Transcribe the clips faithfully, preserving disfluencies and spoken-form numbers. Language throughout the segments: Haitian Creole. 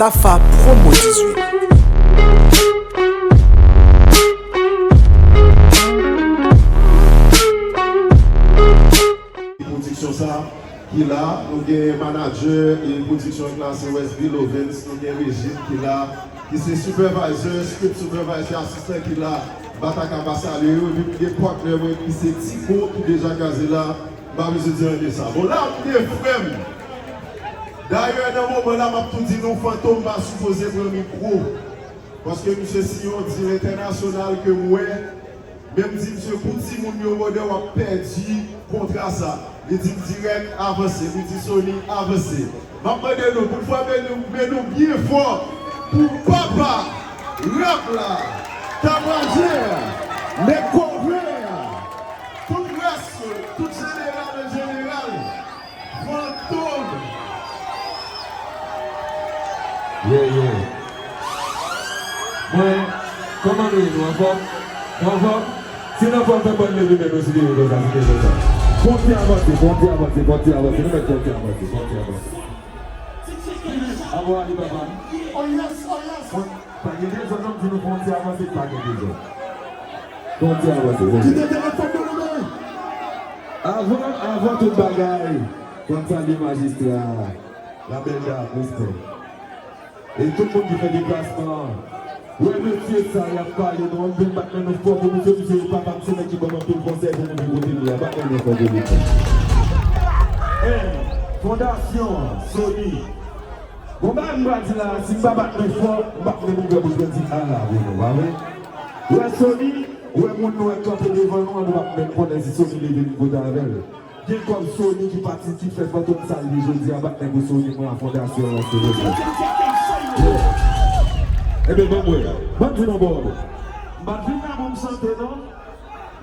Tafa Promo dizuit. Pwodiksyon sa ki la, nou gen manager e pwodiksyon an ki la, se Wesby Lovens, nou gen Regine ki la, ki se supervisor, script supervisor, asistan ki la, m pa ta ka pa salye yo, epi m gen partner mwen ki se Tico ki deja kraze la, m pa bezwen di anyen de sa. Bon, la, m gen frè m. Dayè, nan moman la, m ap tou di nou, Fantom pa sipoze pran mikwo. Paske misye siyen yon deal entènasyonal ke m wè, men m di misye, pou timoun yo, brother, w ap pèdi kontra sa. Li di m dirèk, avanse. Li di Sony, avanse. M ap mande nou pou n frape nou, men nou byen fò pou papa rap la, Tabajè, Nèg Kòve, tout rès yo, tout jeneral an jeneral. Fantom! Yeah, yeah. Mwen, kòman nou ye, nou anfòm? Nou anfòm? Si nou anfòm, fè bòn leve men nou, si nou konsa, si nou konsa. Fon ti avanse, fon ti avanse, fon ti avanse, nou mèt fon ti avanse, fon ti avanse. Avan ale, papa. Oh yes, oh yes. Mwen, pa gen dezòd non, m di nou fon ti avanse, pa gen dezòd. Fon ti avanse, fon ti. Kite telefòn nou, men. Avan, avan tout bagay, fò n salye majistra a, la bèl dam, respè. E tout moun ki fè deplasman an. Wè mesye sa y ap pale, nou ann vin bat men nou fò pou misye, misye se papa m, se nèg ki ban m anpil konsèy pou moun vin kote m ye a, bat men nou fò pou li. Fondasyon an, Sony. Bon, bagay m pral di la, si m pa bat men fò, m p ap menm ouvè bouch mwen di ala pou nou, pa vre? Wè Sony, wè moun nou wè kanpe devan nou an, nou p ap menm konnen si Sony leve vin kote avè l. Gen kòb Sony ki pati, ki fè Fantom salye jodi a, bat men pou Sony, mwen a fondasyon an, silvouplè. Ebyen, ban m wè. Ban m di nou, Bob. M pa t vin la pou m chante, non.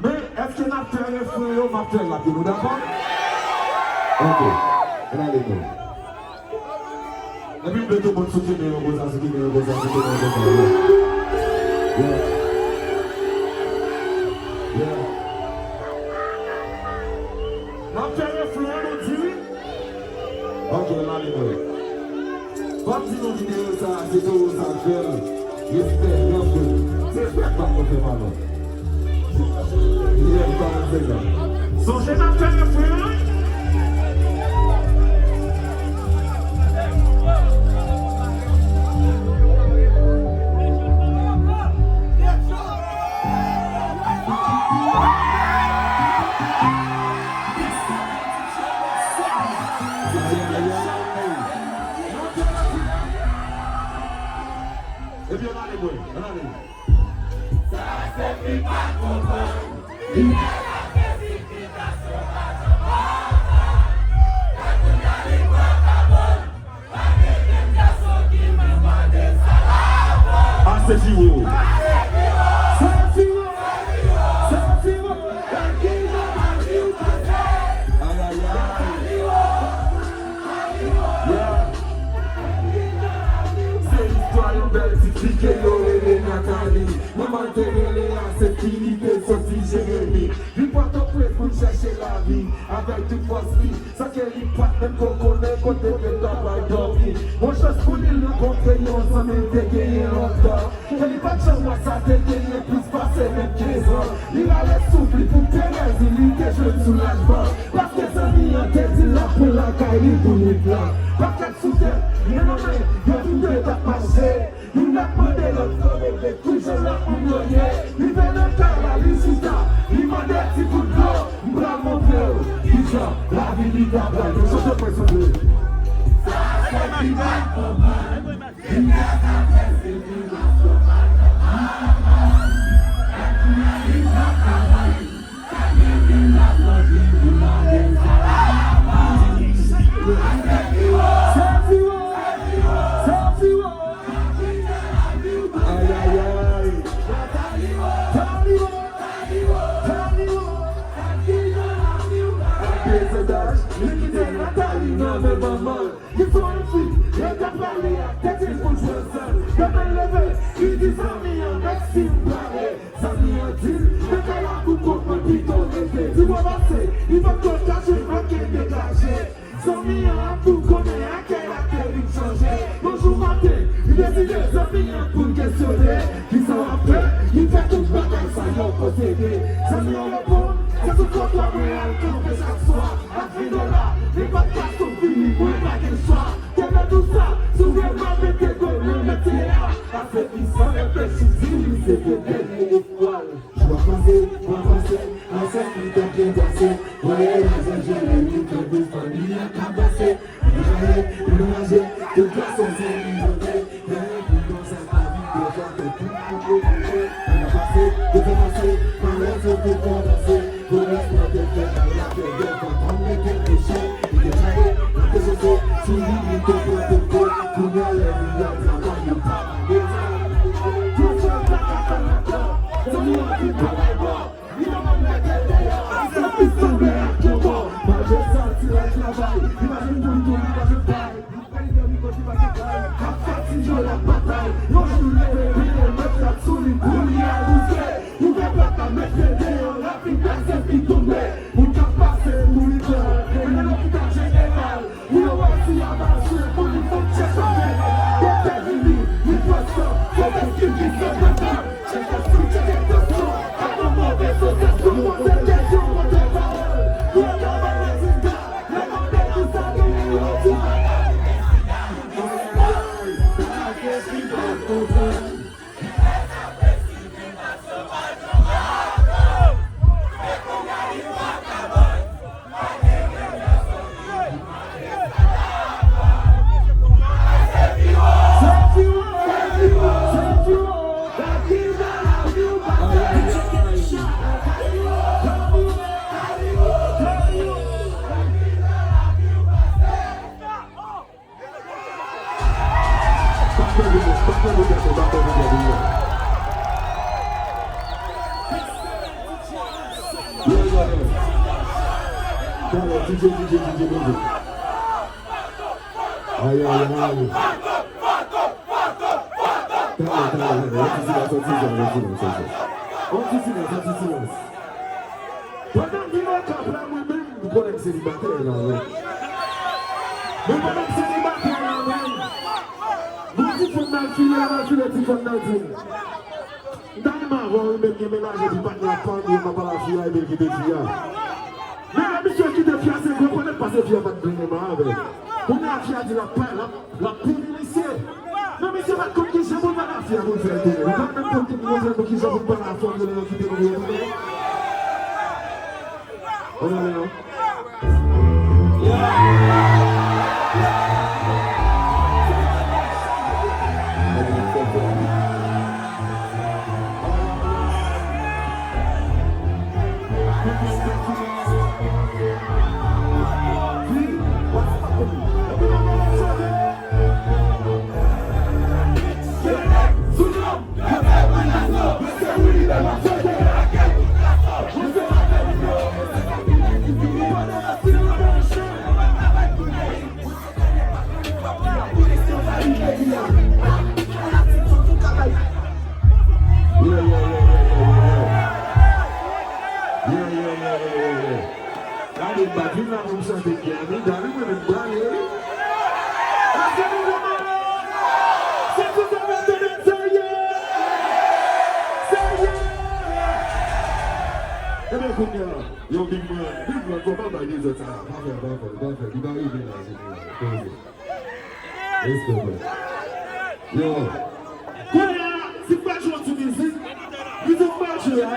Men, èske n ap fè refren yo? M ap fè l la pou nou, dakò? Ok. Ann ale, nou. Epi m vle tout moun soutyen men yo konsa, soutyen men yo konsa, soutyen men yo konsa, yeah. Yeah. Yeah. N ap fè refren an, nou di wi. Ok, ann ale, nou. Fò m di nou videyo sa a, se Toro sa k fè l. Respè, respè. Se respè k pa konn fè pa non. Sonje n ap fè refren an. Ebyen, ann ale, mwen. Ann ale. Sa se fi pa konprann. Li te la fè sikitasyon pa janm konprann. Kè kounye a li pran kabòn. Pa gen kenn gason ki menm mande sa la ankò. Ase fi wo. Ase fi wo. Ase fi wo. Ase fi wo. Gad kijan lavi w pase. Ayayay. Yeah. Se istwa yon bèl ti fi ke yo rele Nathalie. Manman l te rele a, se fi li te soti Jeremi. Vin Pòtoprens pou l chèche lavi avèk tout fòs li. San ke li pa t menm ko konnen kote ke l ta pral dòmi. Bon chans pou li, l rankontre yon zanmi l te genyen lontan. Ke li pa t janm wè sa te genyen plis pase menm kenz an. Li rale souf li pou Terèzi, li te jwenn soulajman. Paske zanmi an te di l l ap pran lakay li pou nwit lan. Pakèt sou tèt, men nan men, yo tou de t ap mache. Youn ap mande lòt kòman, kijan lòt moun yo ye. Rive nan kay la, li chita, li mande ti kout dlo. M pral montre w kijan lavi li ta pral ye. Chante mwen, souple. Sa se ki pa konprann. Ayayay. Li kite Nathalie nan men manman l. Li fè yon fi, yo te pale ak tèt li pou l jwenn sèl. Demen l leve, li di zanmi an, mèsi m prale. Zanmi an di l, nan kay la pou kont mwen pito rete. Ti bò pase, li pa t konn kache, manke degaje. Zanmi an ap tou konnen a kèl a ke li chanje. Yon jou maten, Deside zanmi an pou n kesyone kisa w ap fè, li fè tout bagay sa yo posede. Zanmi an reponn, se sou twotwa mwen al kanpe chak swa. Ak ven dola, li pa t ka soufri, li mwen pa gen chwa. Kenbe tou sa, si w vrèman mete do nan metye a. Ase ki san reflechi, di li se te dènye espwa l. Jou ap pase, mwa pase, ansèt li t ap byen pase. Vwayaj an Jeremi, fè pou fanmi an ka pase. Li gaye, li manje, tout gason se li vote. Gaye pou konsa pa vin defwa, fè pou moun yo vote. Tan ap pase, yo fè pase, malè sou tout kondanse. Pou respè te fè, la fè dèfwa, pa mete pechè. Li te gaye, li te sote, sou li, li te pran pote. Kounye a, lè li al travay, li pa mande sa. Tout sa, sa ka fè ankò. Zanmi an vin travay bò. Li pa konn mete deyò, sa pi sanble ak yon mò. Malgre sa, ti lè travay, li pa jwenn pou li tou, li pa jwenn pay. Li pèyi dèmi kote pa gen kay. Ap fatige, l ap batay. Yon jou, li leve, peye mèt la sou li pou li al bouse. Ouvè pòt la, mete deyò, lavi pase, fi tonbe. Moun k ap pase, pou li pran. Mennen lopital jeneral. Pou yo wè si y ap asire pou li fon tchèk anpil. Doktè vini, li pran san, fòk eskil ki fè pran tan. Tchèk espri, tchèk entansyon, pa nan move sansasyon, poze kesyon, pote pawòl. Pou yo ka bay rezilta, lè n ap pèdi sa genyen yo di. Pa pè de mwen, pa pè de mwen, pa pè de mwen. Yo, yo, yo. Talè, D J, D J, D J, D J. Ay, ay, ay. Talè, talè, talè. Yon ti silans, yon ti silans, yon ti silans, yon ti silans. Yon ti silans, yon ti silans. Pandan m vin Okap la, mwen menm, m konnen m selibatè la, wi. Men pandan m selibatè la, wi, gon ti fanm nan file, nan file ti fanm nan di m. M ta renmen avè w, wi, men m gen mennaj epi patnè ap pale, m ap pale a fi a, epi l kite fi a. Men lè misye kite fi a, se gwo ponyèt pase fi a pa t vle renmen avè l. Kounye a fi a di l ap pale, l ap L ap pini misye. Men misye pa t konn kijan pou l pale a fi a pou l fè l tounen. Li pa t menm konn ki moun yo fè pou kijan pou l pale a fanm yo lè yo kite nou pou yo tounen. Ann ale non. Yeah, yeah, yeah, yeah, yeah, yeah, yeah. Yeah, yeah, yeah, yeah, yeah, yeah. Gade, m pa t vin la pou m chante byen, men gade mwen menm prale, wi. Èske nou konprann? Se konsa m ap tande, serye! Serye! Ebyen, kounye a, yo, Big Man, Big Man, fò pa bay dezòd sa, pa fè, pa fè, pa fè, li pa rive la, jeneral, poze. Respè, frè. Yo. Kounye a, si m pral jwe yon ti mizik, mizik m pral jwe a,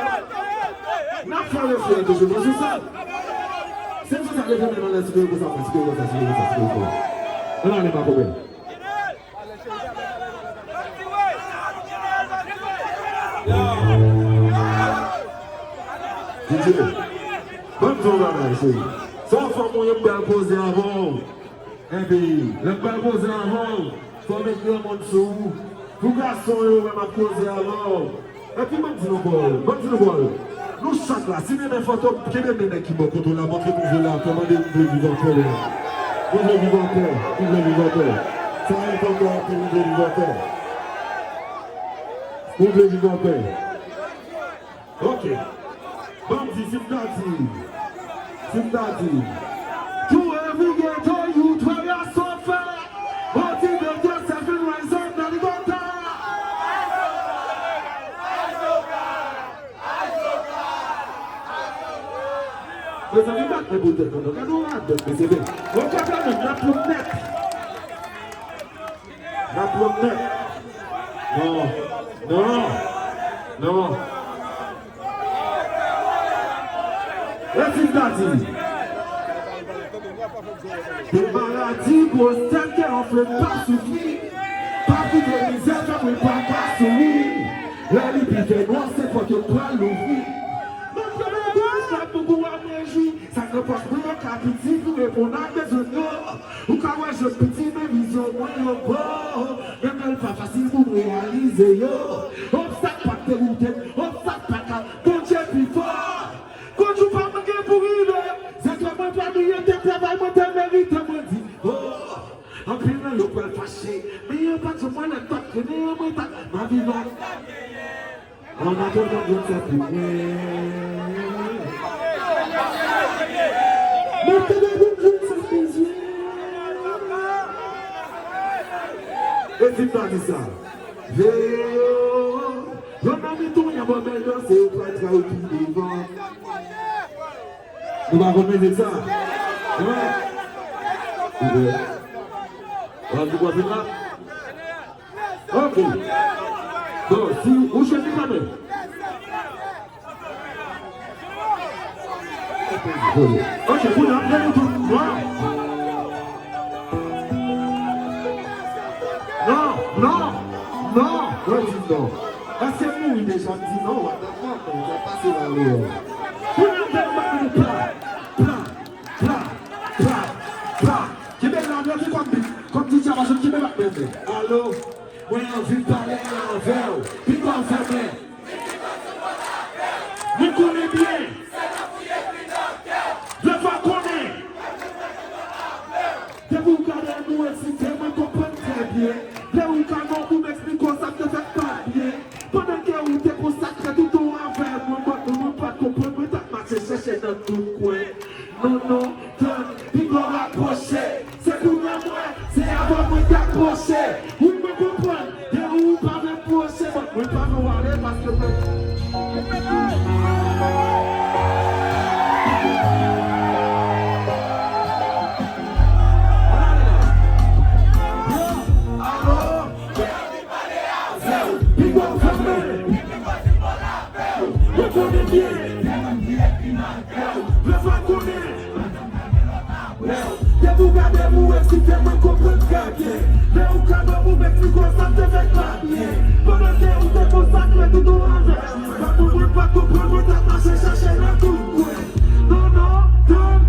n ap fè refren an toujou. Nou sou sa? Se sou sa, leve men nou anlè si nou konsa, si nou konsa, si nou konsa, si nou konsa. Ann ale, pa pwoblèm. D J, ban m di w yon bagay, cheri. Se yon fanm ou ye, m pral poze avè w. Epi, lè m pral poze avè w, fò w met granmoun sou ou. Pou gason yo wè m ap koze avè w. Epi, ban m di nou pawòl, ban m di nou pawòl. Nou chak la, si demen Fantom, kenbe men nèg ki bò kote w la, montre m ou vle la, fò mande m vle viv anpè la. M vle viv anpè, m vle viv anpè. Sa enpòtan anpil, m vle viv anpè. M vle viv anpè. Ok. Ban m di, si m ta di, si m ta di, to every ghetto youth, where you suffer, motivate yourself and rise up, now you go Mezanmi, bat men pou tèt nou non. Gade yon radòt, mesye, men. Yon kòb la menm, n ap pran nèt. N ap pran nèt. Non. Non. Non. Resi m ta di. De maladi pwostèt ke anfle pa soufri. Pa kite mizè fè mwen pa ka souri. Lè li pi fè nwa, se pòt yo pral louvri. Mwen premye gwo pwostèt nou kou a mwen jwi. Sa k nan pòch mwen yo ka piti pou reponn a bezwen yo. Ou ka wè je m piti, men vizyon mwen yo gwo. Menm lè l pa fasil pou m reyalize yo. Obstak pa k te woute m, obstak pa ka, Bondye pi fò. Kout jou pa manke pou rive. Se ke mwen pa bliye te travay mwen te merite, mwen di, oh. Anpil nan yo pral fache, men yo pa t janm wè lè t ap trennen an mwen t ap ma viv ak. An atandan, Bondye sa pou mwen. Mwen te dwe pou Bondye sa bezwen. E si m ta di sa? Veye yo, yo nan mitan yon bò bèl danse, yo pral tray tou devan. Nou pa konn mizik sa? Wi. Ou ap di kwa fina? Ok. Bon, si ou chwazi kanmenm. Ok, kounye a, lè nou tout. Non. Non, non, non. Mwen di non. Èske m mouri deja? M di non, what the fuck, man? Sa pase la, yo. Kounye a, m fè yon bagay nou pla, pla, pla, pla, pla. Kenbe la, mwen ki kòm, kòm D J a pa janm kenbe la, men, men. Alo, mwen anvi pale avè w. Piga w fèmen. Mwen konnen byen. Lè fwa konnen. Depi w gade m, ou eksite, mwen konprann trè byen. Lè ou ka non, ou m eksplike w sa k te fèt pa byen. Pandan ke ou te konsakre tout ou avè mwen, mwen, mwen pa t konprann, mwen t ap mache chèche nan tout kwen. Non, non, tann, piga w rapwoche. Se kounye a m wè, se avè w mwen t ap pwoche. Wi, mwen konprann. Depi ou pa vle pwoche, mwen, mwen pa vle w ale paske mwen. Alo? Piga w fèmen. Mwen konnen byen. Lè fwa konnen. Depi w gade m, ou eksite, mwen konprann trè byen. Lè ou ka ban m, ou eksplike w sa k te fèt pa byen. Pandan ke ou te konsakre tout ou avè m. Pa pou mwen pa t konprann, mwen t ap mache chèche nan tout kwen. Non, non, tann.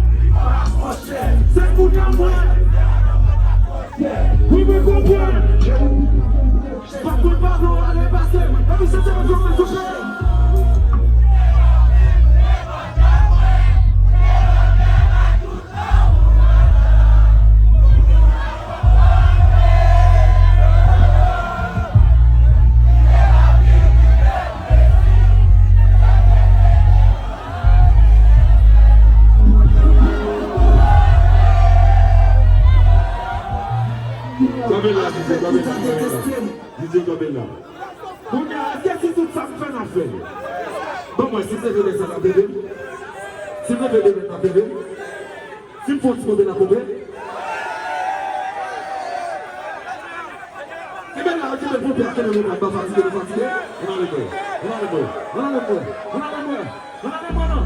Se kounye a m wè. Wi, mwen konprann. Fòk mwen pa vle w ale pase mwen. Epi se te yon jòm mwen souple. Kanpe la, Didye, kanpe la, kanpe la. Didye, kanpe la. Kounye a, èske si tout sa m fè n ap fè l? Ban m wè, si m leve desann, n ap leve l? Si m leve desann, n ap leve l? Si m fè yon ti monte, n ap monte l? Kenbe la, kenbe ponpe a, kenbe ponpe a, nou pa fatige, nou fatige. Ann ale mwen, ann ale mwen, ann ale mwen, ann ale mwen. Ann ale mwen non.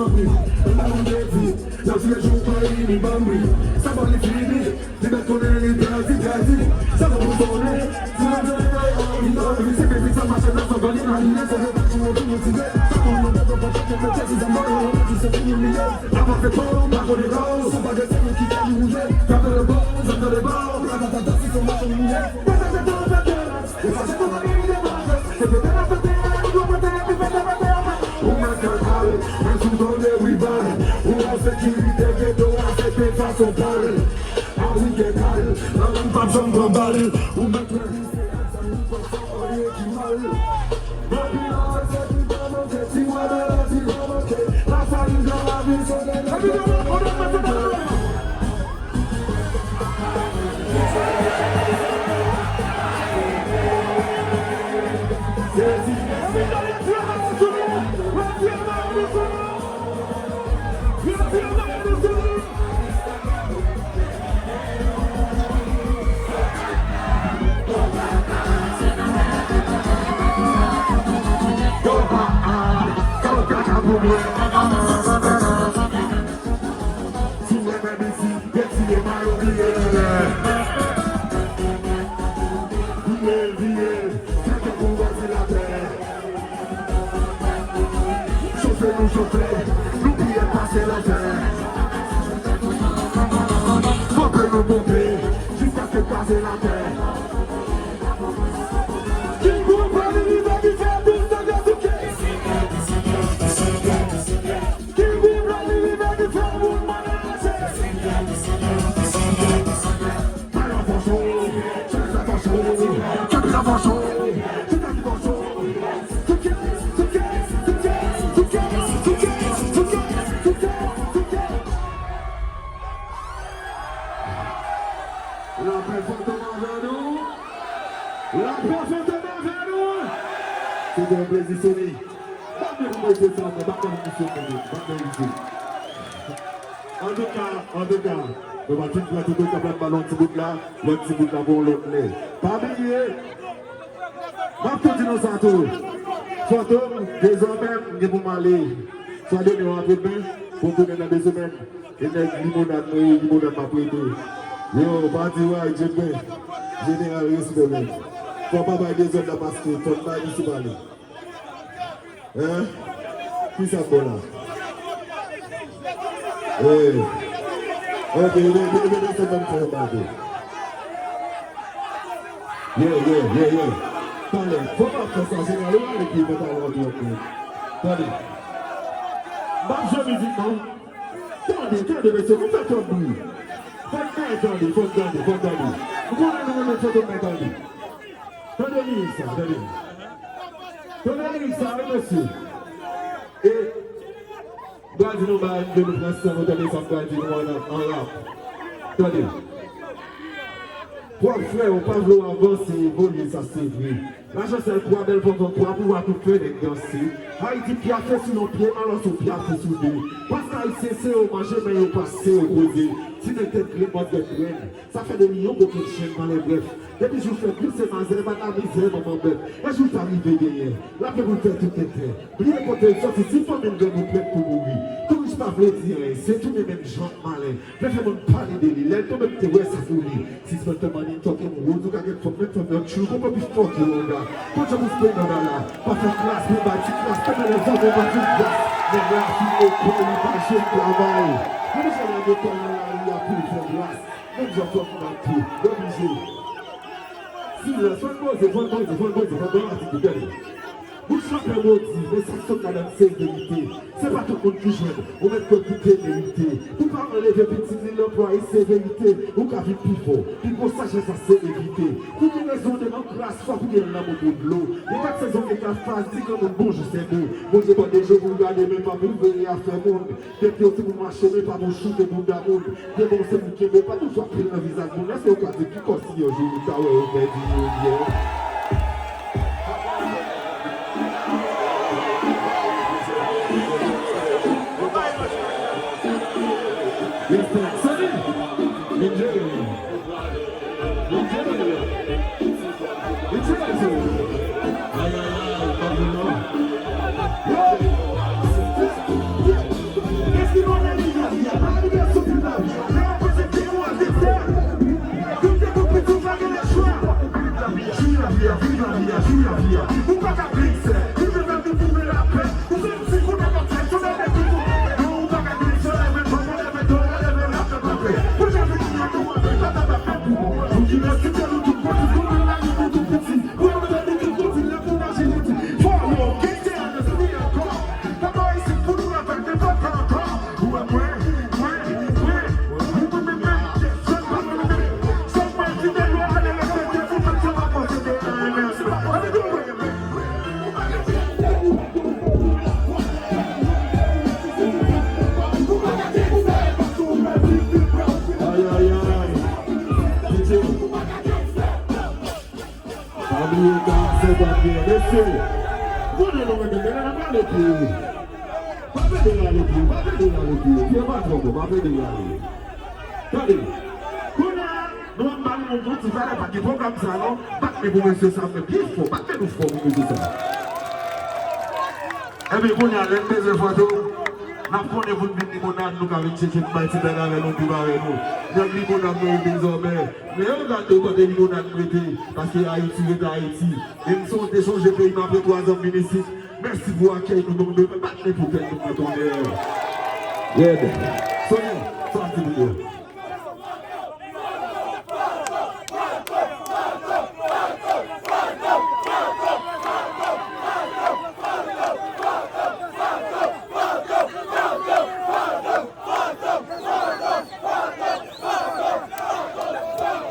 N a randevou nan vye jou pa ini banm ri. Sa bon li fini, li mèt konnen li pèdi, pèdi. Sa bon pou konnen, si mwen vle, li anvi se pezi sa mache nan fò gòl li nan liye. Fò yo pa tou motive. Sa bon nou pa konprann ke mete si zanmò yo, mete se fini liye. Avanse pa w, pa konnen pa w. Sa pa gen se nou ki ka nou woule. Frape le bò, frape le bò. Ratata si se mache nou ye. Pase se tou fè kè. Ou mèt fè kal, men sou tande wi bal. Ou an sekirite, geto a se te fason pal. A wi ke kal, nan moun p ap janm pran bal. Ou mèt reyisi ak zam, nou pa fè anyen ki mal. Depi la, se ki pa manke, ti mwa de la, ti pa manke. La sa rive nan lavi, se de la. Si w renmen mizik, retire mayo, vire l anlè. Vire l, vire l, fè tankou w vwazilatè. Chofe nou chofe, nou pye pase lanfè. Monte nou monte, jiskaske kraze latè. King Kong prale rive ki fè tout sa ka souke. King Kong prale rive ki fè moun malad. Fè atanchon, fè atanchon, fè atanchon, fè atanchon. Souke, souke, souke. Lapè fantom avè nou. Lapè fantom avè nou. Se te yon plezi, Sony. Bat men pou mesye sa, bat men pou mesye sa, bat men pou mesye. Antouka, antouka, nou pa tout pran tout otan, pran ba lòt ti bout la, lòt ti bout la pou yon lòt lè. Pa bliye, m ap tou di nou sa tou. Fantom, dezòmè, m gen pou m ale. Sa done yon antrenman, pou m tounen nan de semèn. E nèg limonad mwen ye, limonad m ap rete. Yo, pa di way, Djembe. Jeneral, respè, men. Fò pa bay dezòd la paske fò n bay li sou pale. Hein? Kisa k bon la? Eh. Ok, vin, vin, vin, desann nan fè yon bagay. Yeah, yeah, yeah, yeah. Talè, fò pa fè sa, jeneral, ou ale pi pantalon an twòp, men. Tande. M ap jwe mizik, non? Tande, tande, mesye, nou fè twòp bri. Fò n tande, fò n tande, fò n tande. M konnen nou renmen fantom, men tande. Tande mizik sa, tande. Tande mizik sa, wi, mesye. E, m pral di nou bagay, m vle nou pran san nou tande sa m pral di nou an, an rap. Tande. Pwòp frè w pa vle w avanse, evolye, sa se vre. Lajan sèl kwa, bèl fanm an kwa, pouvwa tou fè nèg danse. Ayiti pyafe sou yon pye, alò se pyafe sou de. Paske ayisyen se yo manje, men yo pa se yo poze. Ti nèg tèt grenn, mòd bèt grenn. Sa fè de li yon bokèt chenn, malè brèf. Depi jou fèt, li se mazè, pa ta mizè, manman bèt. E jou ta rive genyen, l ap gen pou l fè tout tenten. Bliye kote l sòti, si fanmi l granmoun prèt pou mouri. Tou rich pa vle di anyen, se tounen menm jan ak malen. Vle fè moun pale de li, lè l tonbe m te wè sa pou li. Sispann fè money talking, ou di w ka gen fòk, men fòk nan tchou, konprann pi fòk yo anga. Konn jan pou spend nan dala, pa fè klas, men bay ti klas, tande lè zanmi pa di klas. Nèg la fin lekòl, li pa jwenn travay. Li bezwen lage kò l nan lari a pou l fè gras. Menm jan fòk nan tou, oblije. Silans, fò n poze, fò n poze, fò n poze, fò n poze, tande. Bouch lapè modi, men sa k sot ladan l se verite. Se pa tout moun ki jwenn, ou mèt kwè ki te merite. Pou paran leve pitit li nan pwa e se verite, ou ka vin pi fò. Pi gwo sajès la se evite. Pou ki rezon demen kras fòk ou gen lanmou pou dlo. Nenpòt sezon gen kat faz, di granmoun bonjou se mo. Bondye bò de je pou gade men pa pou veye afè moun. Depi yo ti pou mache men pa pou choute bounda moun. Demen se pou kenbe pa pou fwape nan vizaj moun. Èske ou ka di ki kò si yon jou ou ta wè yo pèdi yo byen? Respect. Sony! Enjoy. Enjoy. Enjoy. Ay, ay, ay, pa vle non. Yo! Ay, ay, ay. D J. Pa bliye ka sèt a byen, mesye. Konnen nou renmen, men n ap rale pye yo. Pa vle rale pye, pa vle rale pye. Pye pa twò bon, pa vle rale. Tande. Kounye a, nou ap ba nou yon ti valè, pa gen pwogram sa non. Bat men pou mesye sa, men byen fò. Bat men nou fò pou mesye sa. Ebyen, kounye a, lè n bezwen foto, n ap konnen pou n vin limonad, nou ka vin tcheke, n bay ti bèl avè nou, pi avè nou. Nèg limonad nou yo dezòmè. Men yo gade kote limonad m rete, paske Ayiti rete Ayiti. E m sonje, sonje peyi m apre twa zan m vin isit. Mèsi pou akèy nou ban m, men bat men pou tèt nou, mwen tonnè. Red. Sonye, sa ti videyo.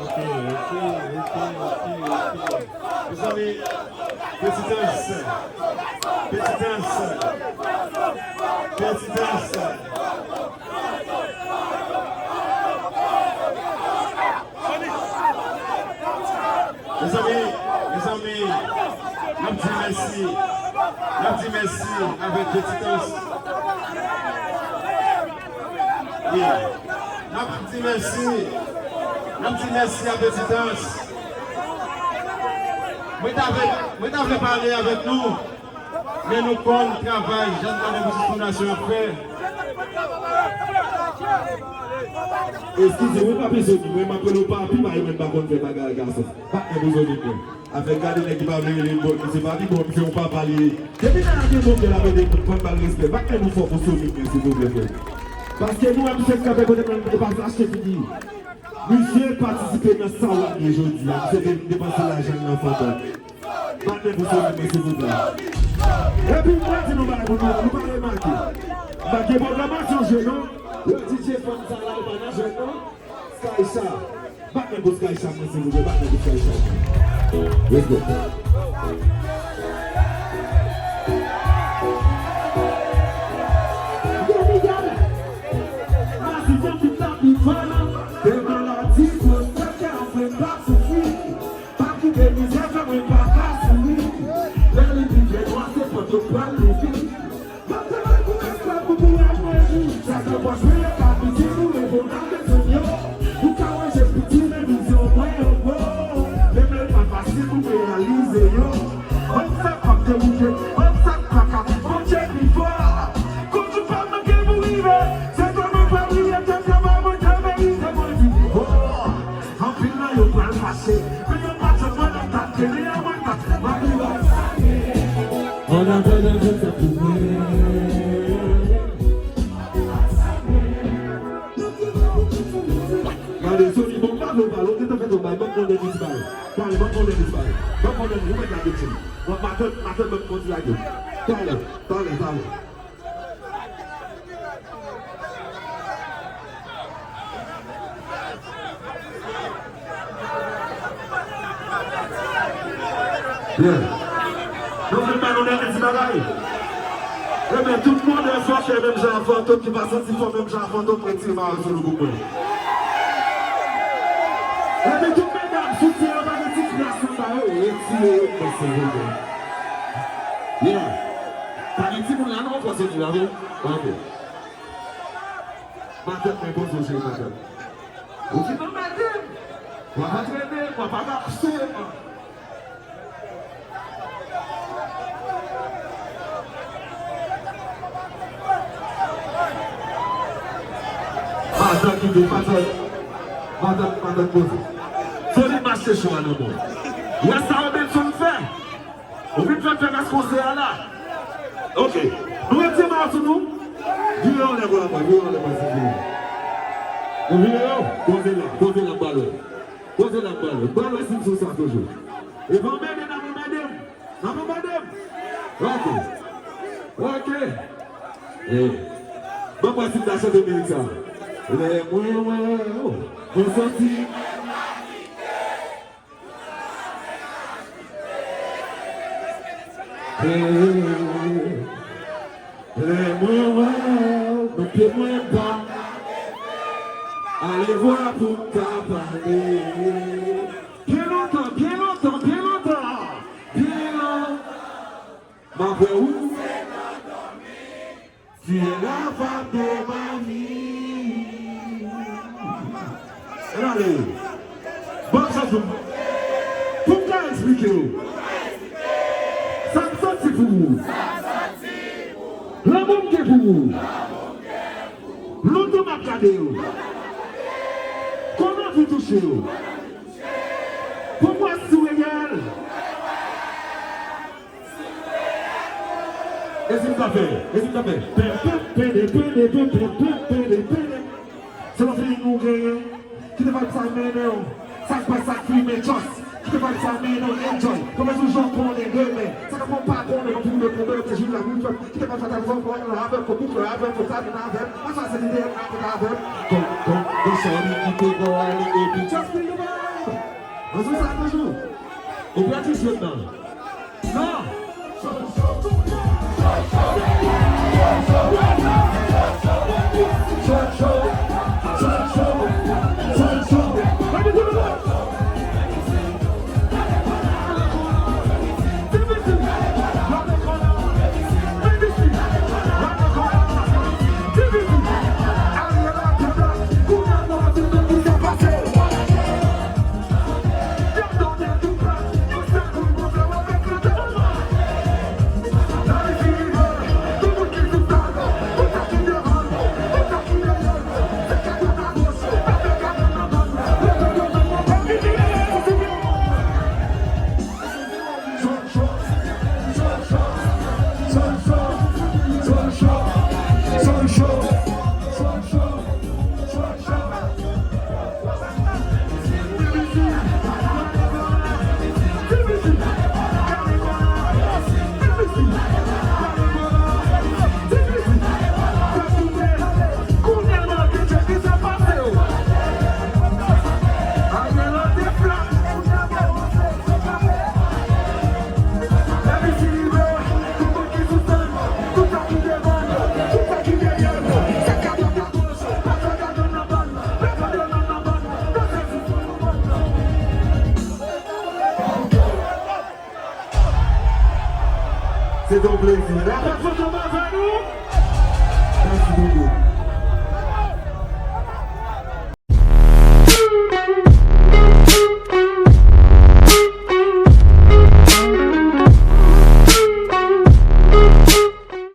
Ok, ok, ok, ok, ok. Mezanmi, Petitans. Petitans. Petitans. Mezanmi, mezanmi, n ap di mèsi. N ap di mèsi avèk Petitans. Wi. N ap di mèsi. N ap di mèsi a Petitans. Mwen ta vle, mwen ta vle pale avèk nou. Men nou konn travay Jazz Maten Bousis Fondasyon ap fè. Eskize, mwen pa bezwen di, mwen m ap rele w papi, paske mwen pa konn fè bagay gason. Pa gen bezwen di mwen. Afè gade nèg ki pa vle rele l bòt, misye pa di bòt, misye yon papa li ye. Depi nèg la gen bon kè, l ap ede moun, fò n ba l respè. Pa gen nou fò pou Sonic, men, silvouplè, frè. Paske nou wè misye kanpe kote mwen, e pa achte figi. Misye patisipe nan sa w ap gen jodi a. Misye te depanse lajan l nan fantòm. Bat men pou Sonic mwen, silvouplè. Epi mwen di nou bagay pou nou, nou pa remake. M pa gen pwogram ak yon jwe non. Yo di J Fanm sa la, li pa nan jwèt non. Skycha. Bat men pou Skycha mwen, silvouplè. Bat men pou Skycha. Let's go. Gade, gade. Masivan ki t ap viv la, de maladi pwostèt kè anfen pa soufri. Pa kite mizè fè mwen pa ka souri. Lè li pi fè nwa, se pòt yo pral louvri. Mwen te bay pou esklav pou pou wè mwen jou. Sa se pòch mwen yo ka piti pou reponn a bezwen yo. Ou ka wè je piti men vizyon mwen yo gwo. Demen pa fasil pou reyalize yo. Mwen fè kòb deboute, mwen fè traka, Bondye pi fò. Kout jou pa manke pou rive. Se ke mwen pa bliye ke travay mwen te merite mwen di, oh. Anpil nan yo pral fache, men yo pa janm wè lè m t ap kele a mwen t ap makiway. An atandan, fè sa pou mwen. Gade, Sony, bon, m pa vle w pale, w gentan fè yon bay, ban m yon dènye ti bay. Gade, ban m yon dènye ti bay. Ban m yon dènye, ou mèt lage ti. Bon, matant, matant, ban m yon ti lage. Talè, talè, talè. Byen. Nou vin ba nou dènye ti bagay. Ebyen, tout modèl fòkè menm jan ak Fantom ki pa santi fò menm jan ak Fantom, retire mayo sou nou pou mwen. Epi tout medam, soutyen yo pa gen ti kras anba yo, retire yo pou mwen, silvouplè. Yeah. Pa gen timoun la non, fò se di la, wi. Ok. Matant mwen poze w, cheri matant. Ou fin anmède m. W ap antrene m, w ap abakse m. Sa ki gen, pa tann, pa tann, pa tann poze. Solid mache cho a nan men w. Wè sa Robenson fè? Ou vin fè fè nan konsè a la. Ok. Nou retire mayo sou nou. Vire anlè pou la mwen, vire anlè pou la mwen. Nou vire yo. Poze la, poze la, bal wè. Poze la, bal wè. Bal wè si m sou sa toujou. E pa anmède, n ap anmède m. N ap anmède m. Ok. Ok. Eh. Ban m wè si m ta chante mizik sa. Lè mwen wè w, mwen santi. Lè mwen wè w, nan pye mwen pa. Alevwa pou m ta pale. Byen lontan, byen lontan, byen lontan. Byen lontan. M ap wè w. Fiel a fab de ma vie. Ann ale. Ban m chans pou m, pou m ka eksplike w sa m santi pou ou. Lanmou m gen pou ou. Lontan m ap gade w. Kòm anvi touche w. Pou m wè si w reyèl. E si m ta fè, e si m ta fè. Pè, pè, pede, pede, pè, pè, pè, pede, pede. Se yon feeling nou genyen. Kite vibe sa mennen w. Sa k bwè, sa k fimen, just. Kite vibe sa mennen w, enjoy. Kòmè sou jan w konnen demen. Sa k ap fè w pa konnen, nou pou de konnen, se jou la, nou fè. Kite vibe sa ta bezwen pran nan avè m, fò boukle avè m, fò sa vin avè m. Mwen sa se lide m avèk avè m. Kon, kon, kon, shawty kite kò ale epi just feel the vibe. Ann sou sa toujou. Ou pral jis jwenn nan. Non. Se te yon plezi. Lapèz ansanm avè nou.